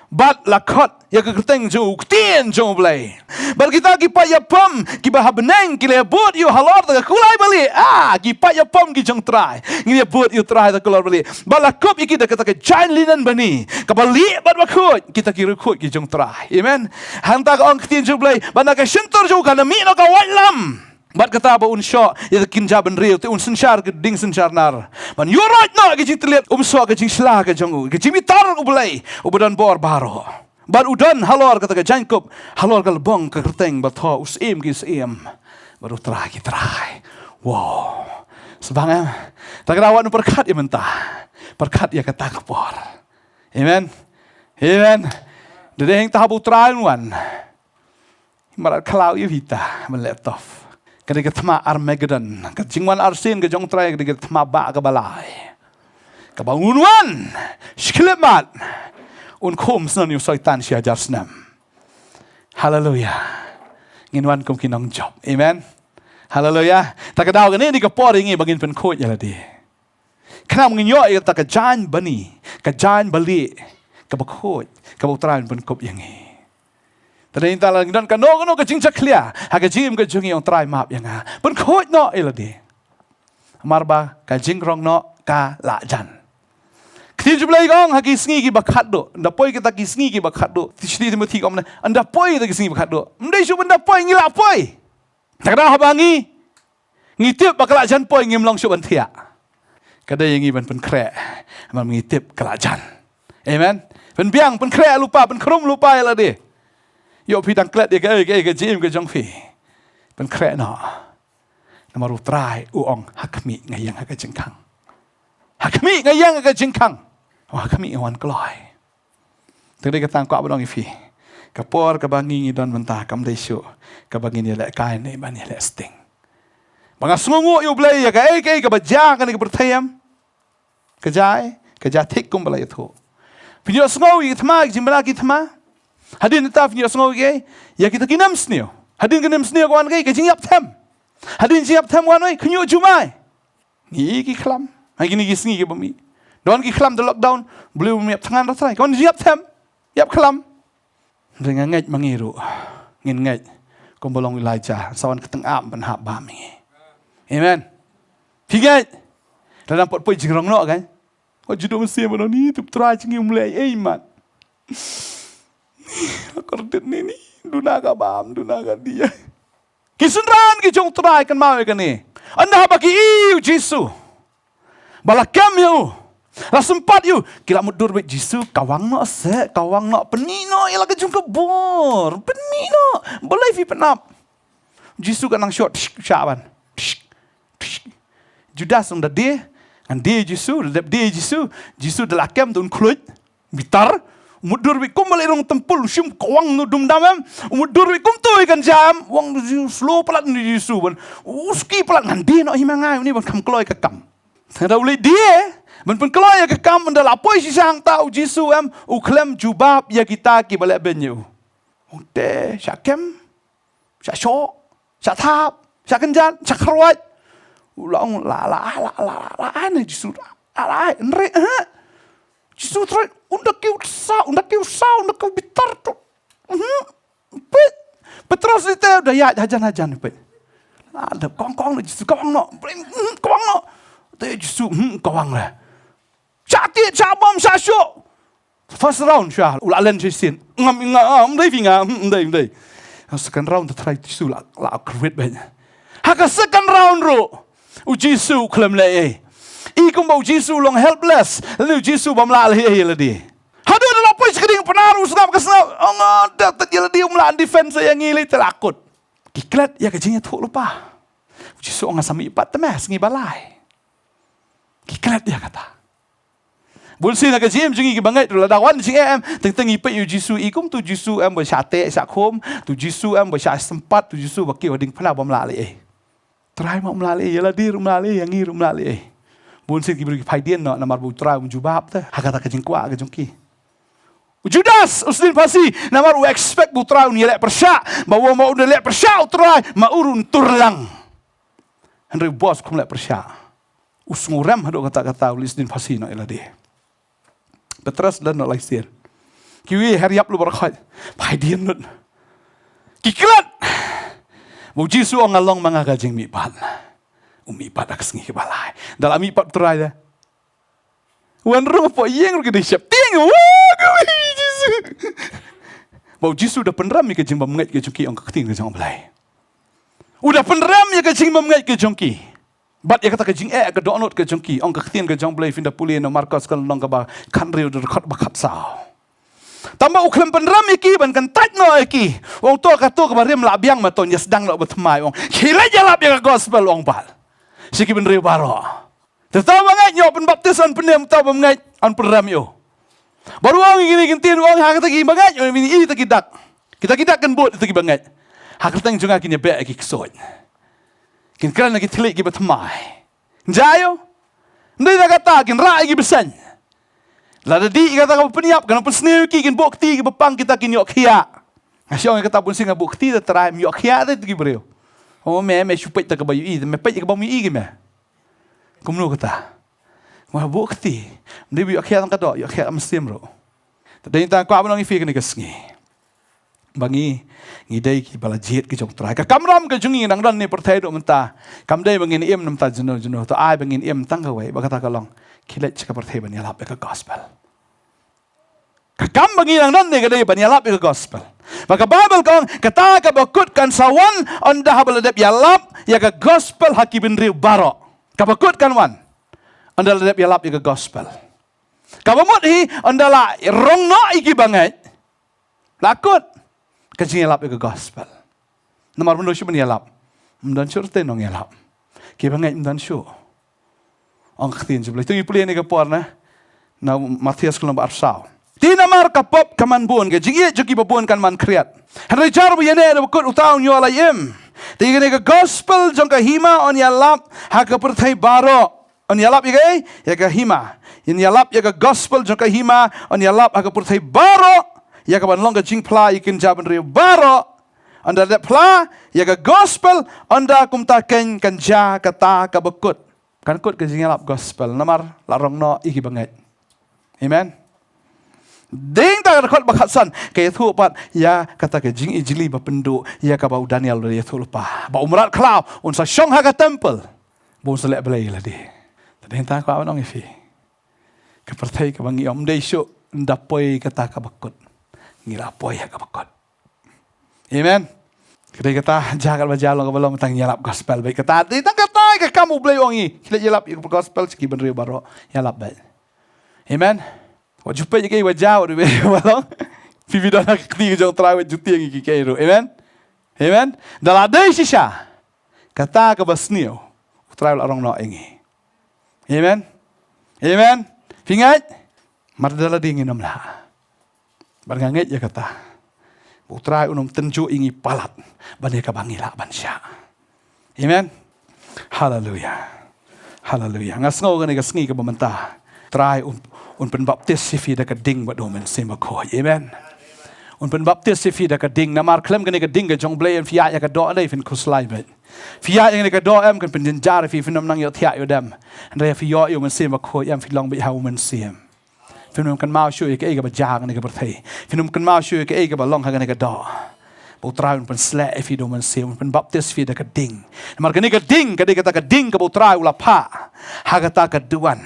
Bad la khot ïa ka kyrteng jong u Ktien jong U Blei. Bad kita ki paid ïapom kiba ha bneng ki la bud ïa u halor tang ka kulai balieh. Ah, ki paid ïapom ki jong u Trai, ngin ïa bud ïa u Trai tang ka kulai balieh. Bad la kup ïa ki da kata ka jaiñ linen bani kaba lieh bad bakhuid, kita ki riewkhuid ki jong u Trai. Amen. Hangta ka ong Ktien jong U Blei ba na ka shyntur jong u kan mih noh ka waitlam. Bad kata ba un shoh ïa ka kynja bynriew, te un synshar ka ding synshar nar ban ïuhroit noh ïa ka jingtylliat, um shoh ka jingshla ka jong u, ka jingbitar U Blei uba don bor baroh. Bad u don halor kata ka jaiñkup, halor ka lbong ka kyrteng ba thoh, U Syiem ki syiem bad U Trai ki trai. Wow. Sbang em. Te ka daw wat pyrkhat ïa mynta, pyrkhat ïa kata ka por. Amen. Amen. Da dei hangta haba U Trai un wan, mrad khlaw ïa u hi ta ban leh tough. Ka dei ka thma Armageddon, ka jingwan arsien ka jong u Trai, ka dei ka thma ba kaba lai. Kaba un wan shi khyllipmat, un khum shen ïa u Soitan shi hajar snem. Haleluia. Ngin wan kum ki nongjop. Amen. Haleluia. Te ka daw kane dei ka por ïa ngi ba ngin pynkhuid ïa lade. Khnang ngin ïoh ïa kata ka jaiñ bani, ka jaiñ balieh kaba khuid kaba U Trai un pynkup ïa ngi. Te dei mynta lada ngi don kano kano ka jingjakhlia ha ka jingim ka jong ngi, ong Trai map ïa nga, pynkhuid noh ïa lade. Namar ba ka jingrong noh ka la jan. Ktien jong U Blei ka ong ha ki sngi kiba khatduh. Ynda poi kita ki sngi kiba khatduh. Shi Timothi ka ong, ynda poi kita ki sngi kiba khatduh. Ym dei shuh ba ynda poi, ngi la poi. Te ka daw haba ngi ngi tip ba ka la jan poi, ngim long shuh ban thiah. Ka dei ïa ngi ban pynkhreh, namar ngi tip ka la jan. Amen. Pynbiang, pynkhreh lypa, pynkhrum lypa ïa lade. Ïoh phi dang klet ïa kaei kaei ka jingim ka jong phi, pynkhreh noh. Namar U Trai u ong, ha khmih nga ïeng ha ka jingkhang. Ha khmih nga ïeng ha ka jingkhang. Ha khmih nga wan kloi. Te dei kata nga kwah ban ong ïa phi, ka por kaba ngi ngi don mynta kam dei shuh kaba ngin ïalehkai ne ban ïaleh sting. Ba nga sngewnguh ïa U Blei ïa kaei kaei kaba jia ha kane ka pyrthei, em? Ka jia, ka jia thik kumba la ïathuh. Phin ïohsngew ïa ki thma, ki jingbna ki thma. Hadien kata phin ïohsngew ïa ki, ïa kita ki nemsniew. Hadien ki nemsniew ka wan kaei? Ka jingïap them. Hadien jingïap them wan wei, khynñiuh jumai. Ngi ki khlam ha kine ki sngi kiba mih. Don ki khlam da lockdown, balei um ïap thngan, ra Trai? Ka wan jingïap them, ïap khlam. Hynrei nga ngeit ma ngi ruh ngin ngeit kumba long u Elijah, sa wan ka tyngab ban hap bam ïa ngi. Amen. Phi ngeit? Lada dang pat poi jingrong noh kan. Wat ju duh mynsiem ban ong, ni, to Trai jong ngi, um leh ei ei mat. La kordit ni ni, duna ka bam, duna ka die. Ki synran ki jong u Trai, kynmaw ïa kane. Ynda haba ki ïohi ïa u Jisu ba la kem ïa u, la sympat ïa u, ki la mutdur beit, Jisu, kawang noh seh, kawang noh, pynmih noh ïa la ka jong ka bor, pynmih noh. Balei phi pynap? Jisu ka nang shot, tsh, shah ban. Tsh, tsh. Judas u ong da die, ngan die Jisu, da dep die Jisu, Jisu da la kem, da un khluit. Bitar, U mutdur beit kumba leh rong tempul, u shim kawang, u dum dam em. U mutdur beit kumto ïa ka kynja em. U ong, u slow palat na u Jisu ban, u suki palat, ngan die noh hi ma nga ïa une ban kham kloi ka kam. Te da u leit die ban pynkloi ïa ka kam, ynda la poi shisha hangta u Jisu em, u khlem jubab ïa kita kiba leh beiñ ïa u. U ong te shah kem, shah shoh, shah thap, shah kynjat, shah kharwait. U la ong, la la la la la ai na Jisu, la la ai, hynrei eh, Jisu Trai, un da kiew sa, un da kiew sa, un da kiew bitar tu. Mhm. Peit. Petros ïa te u da ïaid hajan hajan, peit. La da kong kong na Jisu, kong noh. Kong noh. Te Jisu, hmm, kong la. Shah tied, shah bam, shah shoh. First round sha, u la len shisien. Ngam, ngam, ngam, ym dei phi nga, hmm, ym dei, ym dei. Second round te Trai Jisu la, la kyrwit beit. Ha ka second round ruh, u Jisu u khlem leh ei. I kumba u Jisu u long helpless, lane u Jisu bym lah leh ei ïa lade. Haduh da la poi sha ka diengphna ruh u sngap ka sngap. Ong, da tat ïa lade, um lah defense ïa ngi lei, te la kut. Ki klet ïa ka jingïathuhlypa. U Jisu ong, nga sa mihpat te me, sngi ba lai. Ki klet ïa kata. Bun sien ha ka jingim jong ngi kiba ngeit ruh, lada wan jingeh em, teng teng ngi peit ïa u Jisu, i kumto u Jisu em ba shah teh shah khum, to u Jisu em ba shah sympat, to u Jisu ba kiew ha diengphna bym lah leh ei. Trai ma um lah leh ei, ïa lade ruh um lah leh ei, ïa ngi ruh um lah leh ei. Bun sien ki briew ki phaidien noh namar ba u Trai um jubab te ha kata ka jingkwah ka jong ki. U Judas u sdien phasi namar u expect ba u Trai un ïaleh pyrshah, ba u ong ma un da leh pyrshah u Trai ma u ruh un tur lang. Hynrei u boss um leh pyrshah. U sngewrem haduh katta katta, u leit sdien phasi noh ïa lade. Petros don noh lai sien. Kiwei her ïap lum baroh khoit. Phaidien lut. Ki klet. Ba u Jisu ong, nga long ma nga ka jingmihpat. U mihpat ha ka sngi kaba lai. Da la mihpat u Trai te, wan rung hapoh ïing ruh ki dei sheptieng. Wah, ka wei Jisu. Ba u Jisu u da pynrem ïa ka jingbymngeit ka jong ki, ong ka ktien ka jong U Blei. U da pynrem ïa ka jingbymngeit ka jong ki. Bad ïa kata ka jingeh ka dohnud ka jong ki, ong ka ktien ka jong U Blei, phin da pule na Markos ka lynnong kaba khathynriew, dkhot ba khatsaw. Tangba u khlem pynrem ïa ki ban kyntait noh ïa ki. U ong, to kato kaba rim lah biang, ma to ïa sdang noh ba thymmai, u ong. Khie leit ïalap ïa ka gospel, u ong, bad sha ki bynriew baroh. Te uta uba ngeit un ïoh pynbaptis, un pyndem, uta uba ym ngeit un pynrem ïa u. Bad u ong ïa kine ki ktien, u ong, ha kita kiba ngeit, u ong, ïa kine kita ki dak. Kita ki dak kin bud ïa kita kiba ngeit. Ha ka kyrteng jong nga kin ïabeh ïa ki ksuid. Kin kren na ki thylliej kiba thymmai. Kin jia ïa u? Ym dei na kata, kin rah ïa ki bseiñ. Lada dih ïa kata kaba pynïap, kan pynsniew ïa ki, kin buh kti ïa kiba pang, kita kin ïoh khiah. Nga shu ong ïa kata, bun sien nga buh kti da Trai, ym ïoh khiah de ki briew. Oh, me, me shu peit da kaba ïohi, me peit ïa kaba ym ïohi ki me. Kumno kata? Nga buh kti. Ym dei ba ïoh khiah tang ka doh, ïoh khiah ka mynsiem ruh. Te dei tang kwah ban ong ïa phi kane ka sngi ba ngi, ngi dei kiba la jied ki jong U Trai. Ka kamram ka jong ngi nang don ne pyrthei haduh mynta kam dei ba ngin im na bynta jong no jong no. To ai ba ngin im tang kawei, ba kata ka long, khie leit sha ka pyrthei ban ïalap ïa ka gospel. Ka kam ba ngi nang don ne ka dei ban ïalap ïa ka gospel. Ba ka Baibl ka ong, kata kaba kut kan sa wan ynda haba la dep ïalap ïa ka gospel ha ki bynriew baroh. Kaba kut kan wan ynda la dep ïalap ïa ka gospel. Kaba mut hi, ynda la rong noh ïa kiba ngeit, la kut ka jingïalap ïa ka gospel. Namar ym don shuh ban ïalap. Ym don shuh te nongïalap. Kiba ngeit ym don shuh. Ong ka ktien jong U Blei. To ngi pule ïa kane ka por na, na Mathaios ka lynnong ba arphew saw. Te namar ka pop ka man bun, ka jingïeit jong kiba bun kan man khriat. Hynrei jar ba ïaneh da ba kut, uta un ïoh la im. Te ïa kane ka gospel jong ka hima yn ïalap ha ka pyrthei baroh. Yn ïalap ïa kaei? Ïa ka hima. Yn ïalap ïa ka gospel jong ka hima, yn ïalap ha ka pyrthei baroh. Ïa kaban long ka jingphla ïa ki kynja bynriew baroh. Ynda la dep phla ïa ka gospel, ynda kumta keiñ kan jia kata kaba kut. Kan kut ka jingïalap gospel namar la rong noh ïa kiba ngeit. Amen. Dei tang ka dkhot ba khatsan ka ïathuh pat ïa kata ka jingijli ba pynduh, ïa kaba u Daniel u la ïathuh lypa, ba u mrad khlaw un sa shong ha ka temple, ba un sa leh blei ïa lade. Te dei tang kwah ban ong ïa phi, ka pyrthei kaba ngi ym dei shuh ynda poi kata kaba kut. Ngi la poi ha kaba kut. Amen. Ka dei kata, jia katba jia, long kaba long, tang ïalap gospel beit. Kata dei tang kata ka kam U Blei, u ong ïa ngi, khie leit ïalap ïa ka gospel sha ki bynriew baroh, ïalap beit. Amen. Wat ju peit ïa kaei ba jia, wat ju peit ïa kaei ba long. Phi, phi don ha ka kti ka jong U Trai, wat ju tieng ïa kiei kiei ruh. Amen. Amen. Da la dei shisha kata kaba sniew, U Trai u la rong noh ïa ngi. Amen. Amen. Phi ngeit? Mar da la dei ngin ym lah. Bad nga ngeit ïa kata, ba U Trai un ym tynjuh ïa ngi palat ban ïa kaba ngi lah ban shah. Amen. Haleluya. Haleluya. Nga sngew kane ka sngi kaba mynta, Trai un, un pynbaptis ïa phi da ka ding bad U Mynsiem Bakhuid. Amen. Un pynbaptis ïa phi da ka ding. Namar khlem kane ka ding ka jong U Blei, ïa phi ïa ka doh ne phin khuslai bad phi ïa kane ka doh em kan pynjynjar ïa phi, phin ym nang ïohthiah ïoh dem. Hynrei phi ïoh ïa U Mynsiem Bakhuid em, phi long beit ha U Mynsiem. Phin ym kynmaw shuh ïa kaei kaba jia ha kane ka pyrthei. Phin ym kynmaw shuh ïa kaei kaba long ha kane ka doh. Ba U Trai un pynsleh ïa phi da U Mynsiem, un pynbaptis ïa phi da ka ding. Namar kane ka ding ka dei kata ka ding kaba U Trai u la phah ha kata ka duwan.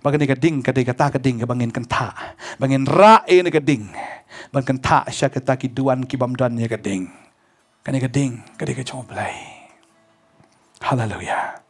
Ba kane ka ding ka dei kata ka ding kaba ngin kynthah, ba ngin rah ïa kane ka ding ban kynthah sha kita ki duwan ki bym don ïa ka ding. Kane ka ding ka dei ka jong U Blei. Haleluya.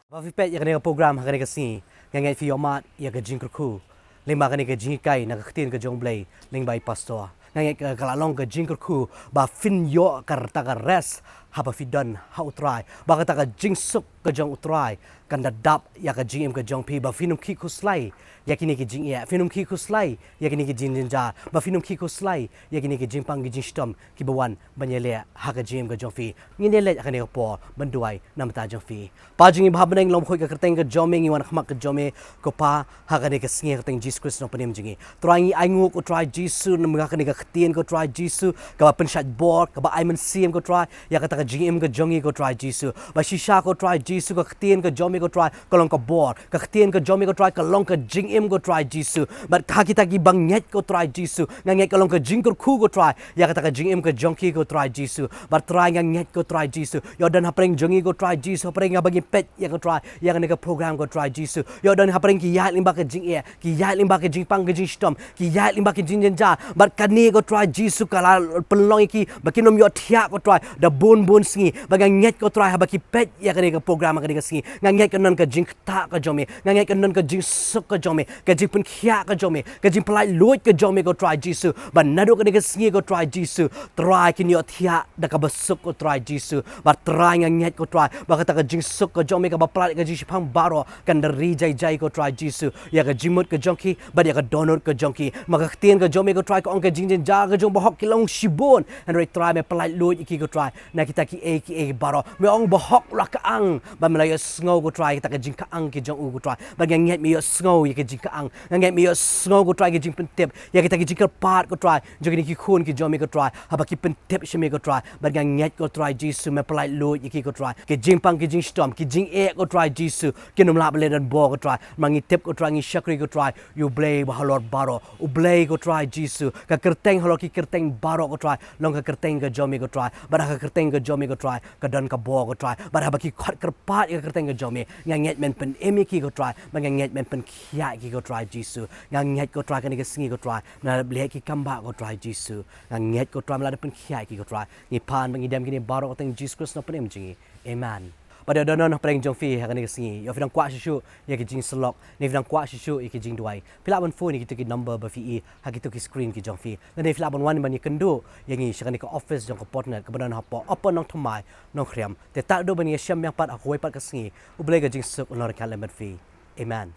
Ba phi peit ïa kane ka program ha kane ka sngi, nga ngeit phi ïohmad ïa ka jingkyrkhu lyngba kane ka jinghikai na ka ktien ka jong U Blei lyngba i pastor. Nga ngeit ka, ka la long ka jingkyrkhu ba phin ïoh kata ka rest haba phi don ha U Trai, ba kata ka jingsuk ka jong U Trai kan da dap ïa ka jingim ka jong phi, ba phin ym khih khuslai ïa kine ki jingeh, phin ym khih khuslai ïa kine ki jingjynjar, ba phin ym khih khuslai ïa kine ki jingpang ki jingshitom kiba wan ban ïaleh ha ka jingim ka jong phi. Ngin ïaleh ha kane ka por ban duwai na ka bynta jong phi. Pa jong ngi ba ha bneng, long bakhuid ka kyrteng ka jong me, ngi wan ha khmat ka jong me ko Pa ha kane ka sngi ha ka kyrteng Jisu Khrist Nongpynim jong ngi. Trai ngi ainguh ko Trai Jisu namar kane ka ktien ko Trai Jisu kaba pynshait bor, kaba ai mynsiem ko Trai ïa kata ka jingim ka jong ngi ko Trai Jisu. Ba shisha ko Trai Jisu ka ktien ka jong me ko Trai ka long ka bor, ka ktien ka jong me ko Trai ka long ka jingim ko Trai Jisu. Bad ha kita kiba ngeit ko Trai Jisu, nga ngeit ka long ka jingkyrkhu ko Trai ïa kata ka jingim ka jong ki ko Trai Jisu. Bad Trai nga ngeit ko Trai Jisu, ïoh don hapdeng jong ngi ko Trai Jisu, hapdeng haba ngi peit ïa ko Trai ïa kane ka program ko Trai Jisu, ïoh don hapdeng ki ïaid lyngba ka jingeh, ki ïaid lyngba ka jingpang ka jingshitom, ki ïaid lyngba ka jingjynjar. Bad kane ko Trai Jisu ka la pynlong ïa ki ba kin ym ïohthiah ko Trai da bun bun sngi. Bad nga ngeit ko Trai haba ki peit ïa kane ka program ha kane ka sngi, nga ngeit kan don ka jingkynthah ka jong me, nga ngeit kan don ka jingsuk ka jong me, ka jingpynkhiah ka jong me, ka jingpynlait luid ka jong me ko Trai Jisu. Bad naduh kane ka sngi ko Trai Jisu, Trai kin ïohthiah da kaba suk ko Trai Jisu. Bad Trai nga ngeit ko Trai ba kata ka jingsuk ka jong me kaba pynlait ka jingshemphang baroh kan da ri jai jai ko Trai Jisu ïa ka jingmut ka jong ki bad ïa ka dohnud ka jong ki. Ma ka ktien ka jong me ko Trai ka ong ka jingjynjar ka jong bahok ki long shibun, hynrei Trai me pynlait luid ïa ki ko Trai na kita kiei kiei baroh. Me ong bahok u la kyang, bad me la ïohsngew ko Trai kita ka jingkyang ki jong u ko Trai. Bad nga ngeit me ïohsngew ïa ka jingkyang, nga ngeit me ïohsngew ko Trai ka jingpyntip ïa kita ki jingkyrpad ko Trai jong kine ki khun ki jong me ko Trai, haba ki pyntip sha me ko Trai. Bad nga ngeit ko Trai Jisu me pynlait luid ïa ki ko Trai, ki jingpang ki jingshitom, ki jingeh ko Trai Jisu kin ym lah ban leh donbor ko Trai. Ma ngi tip ko Trai, ngi shakri ko Trai ïa U Blei ba halor baroh. U Blei ko Trai Jisu, ka kyrteng halor ki kyrteng baroh ko Trai long ka kyrteng ka jong me ko Trai. Bad ha ka kyrteng ka jong me ko Trai ka don ka bor ko Trai. Bad haba ki khot kyrpad ïa ka kyrteng ka jong me, nga ngeit men pynim ïa ki ko Trai. Bad nga ngeit men pynkhiah ïa ki ko Trai Jisu. Nga ngeit ko Trai kane ka sngi ko Trai me la dep leh ki kam bah ko Trai Jisu. Nga ngeit ko Trai me la dep pynkhiah ïa ki ko Trai. Ngi pan bad ngi dem kine baroh ha ka kyrteng Jisu Khrist Nongpynim jong ngi. Amen. Bad ïoh don hapdeng jong phi ha kane ka sngi, ïoh phi dang kwah shuh shuh ïa ki jingsyllok, ne phi dang kwah shuh shuh ïa ki jingduwai, phi lah ban phone ïa kito ki number ba phi i ha kito ki screen ki jong phi. Lane phi lah ban wan ban ïakynduh ïa ngi sha kane ka office jong ka Portnet kaba don hapoh Upper Nongthymmai, Nongkrem. Te tad haduh ban ïashem biang pat ha kawei pat ka sngi, U Blei ka jingsuk un long ryngkat lem bad phi. Amen.